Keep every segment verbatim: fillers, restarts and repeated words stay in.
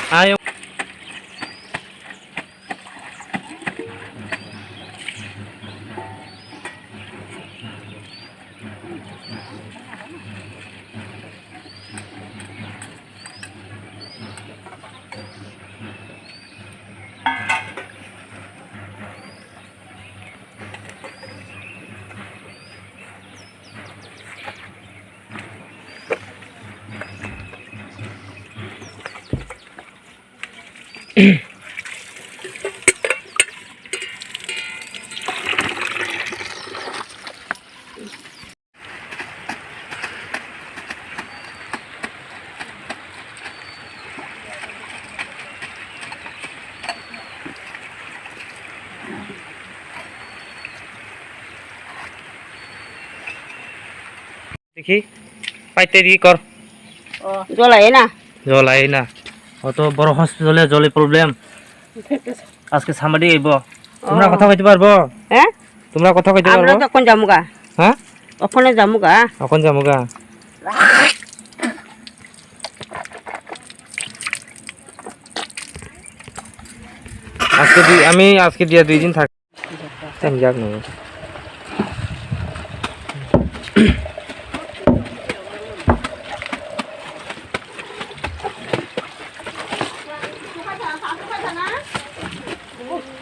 Ayung. Dekhi, paite di kor. Oh, jolai na. Jolai na. Oto boro hospital e joli problem. Aske samadi ibo. Tumra Oh. Kotha hoite parbo? He? Tumra kotha hoite Amra parbo? To kon jamuga. Ha? Okone jamuga. Okon jamuga. Aske di, ami aske dia dui din thak. Tang jak nung.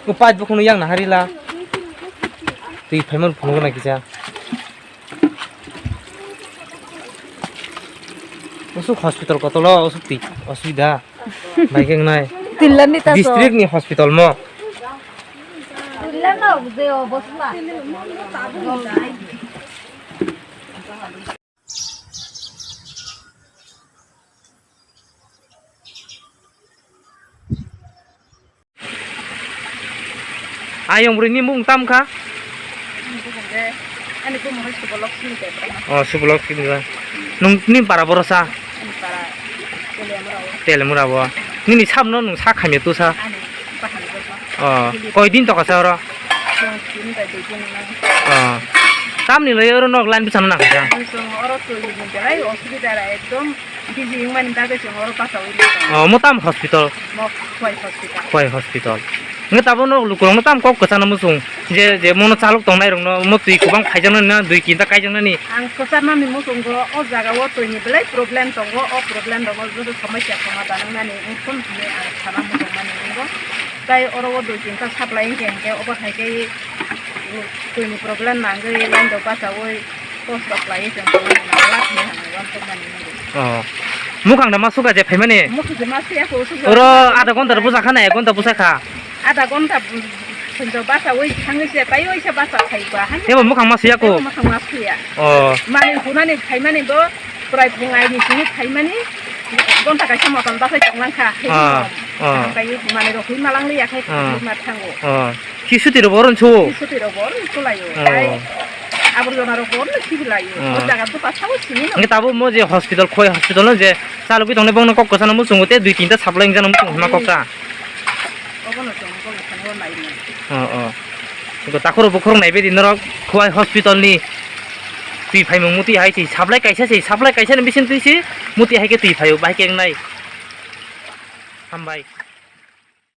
Ko pipe bo khunu yang nahari la. Twi phaimani phunuk na kisa. Usuk hospital kotolo usuk twi osubida. Bai khe wngnai. Tilla ni ta so. District ni hospital mo. Tilla no, je obostha. Ayong bwrwi ni mung tam kha? Ani bumung khe, ani bumung khe Subolok Singh Debra. Oh, Subolok Singh Debra. Nung ni para boro sa? Ani para Telemura o. Telemura bo. Nini sab no nung sa khamya tu sa? Ani bahan bo. Oh, koi din to kasa oro? Chwng tin bai dui din nang. Oh. Tamni loi oro nok line bwsano nang kha? Chwng oro twi ni belai osubida ra ekdom. Biji wngmani bagwi chwng oro bachaui ma tongo. Oh, mo tam hospital? Mo Khwai hospital. Khwai hospital. Nge tabo no lukurokno tam kok kwchangno muchung. Je, je mono chalok tongnai rokno mo twi kwbang phaijaknani na dui kinta kaijaknani. Ang kwcharnani muchungo o jaga o twi ni belai problem tongo, o problem tongo joto somosya somadhan wngnani wngthun hinwi ang sana muchungmani wngo. Tai oro o dui kinta supply wngkhe hinkhe obo hai khe twi ni problem nangwi line rok bachaui. Post rok lai chwng tongmani nangla thangwi hamya uansukmani nangwi. Oh. Mukhang da ma suka je phaimani? Mukhang je ma suya ko, suka. Oro adha ghonta rok bwsa khana, ek ghonta bwsa kha. Adha ghonta bu-, swngjak bachaui thangwi se, tai oisa bacha phai ba han. Ebo mukhang ma suya ko? Ebo mukhang ma suya. Oh. Mani hunani phaimani bo, prai phung aini simi phaimani, ghonta kaisa motom bachai tonglang kha. Ah, ah. Tei mani rok hui malang liya khai Ah. Hui ma thango. Ah. Ki suti rok boron chu? Ki suti rok boron chu layo. Oh. Tai aborjona rok boron chu layo. Oh. O jaga tu patha o sini no. Nge tabo mo je hospital, Khwai hospital no je chalogwi tongnai bongno kok kwchangno muchungo te dui tinta supply wngjakno muchungo hwnma kok ta. Obono chwng obono thangwi nai nai. Oh, oh. Ego takhoro bukhorok naibe di norok Khwai hospital ni twi phaimung muti hai twi supply kaisa se, supply kaisa ni bising twi si muti hai khe twi phaio, bahai khe wngnai. Hambai.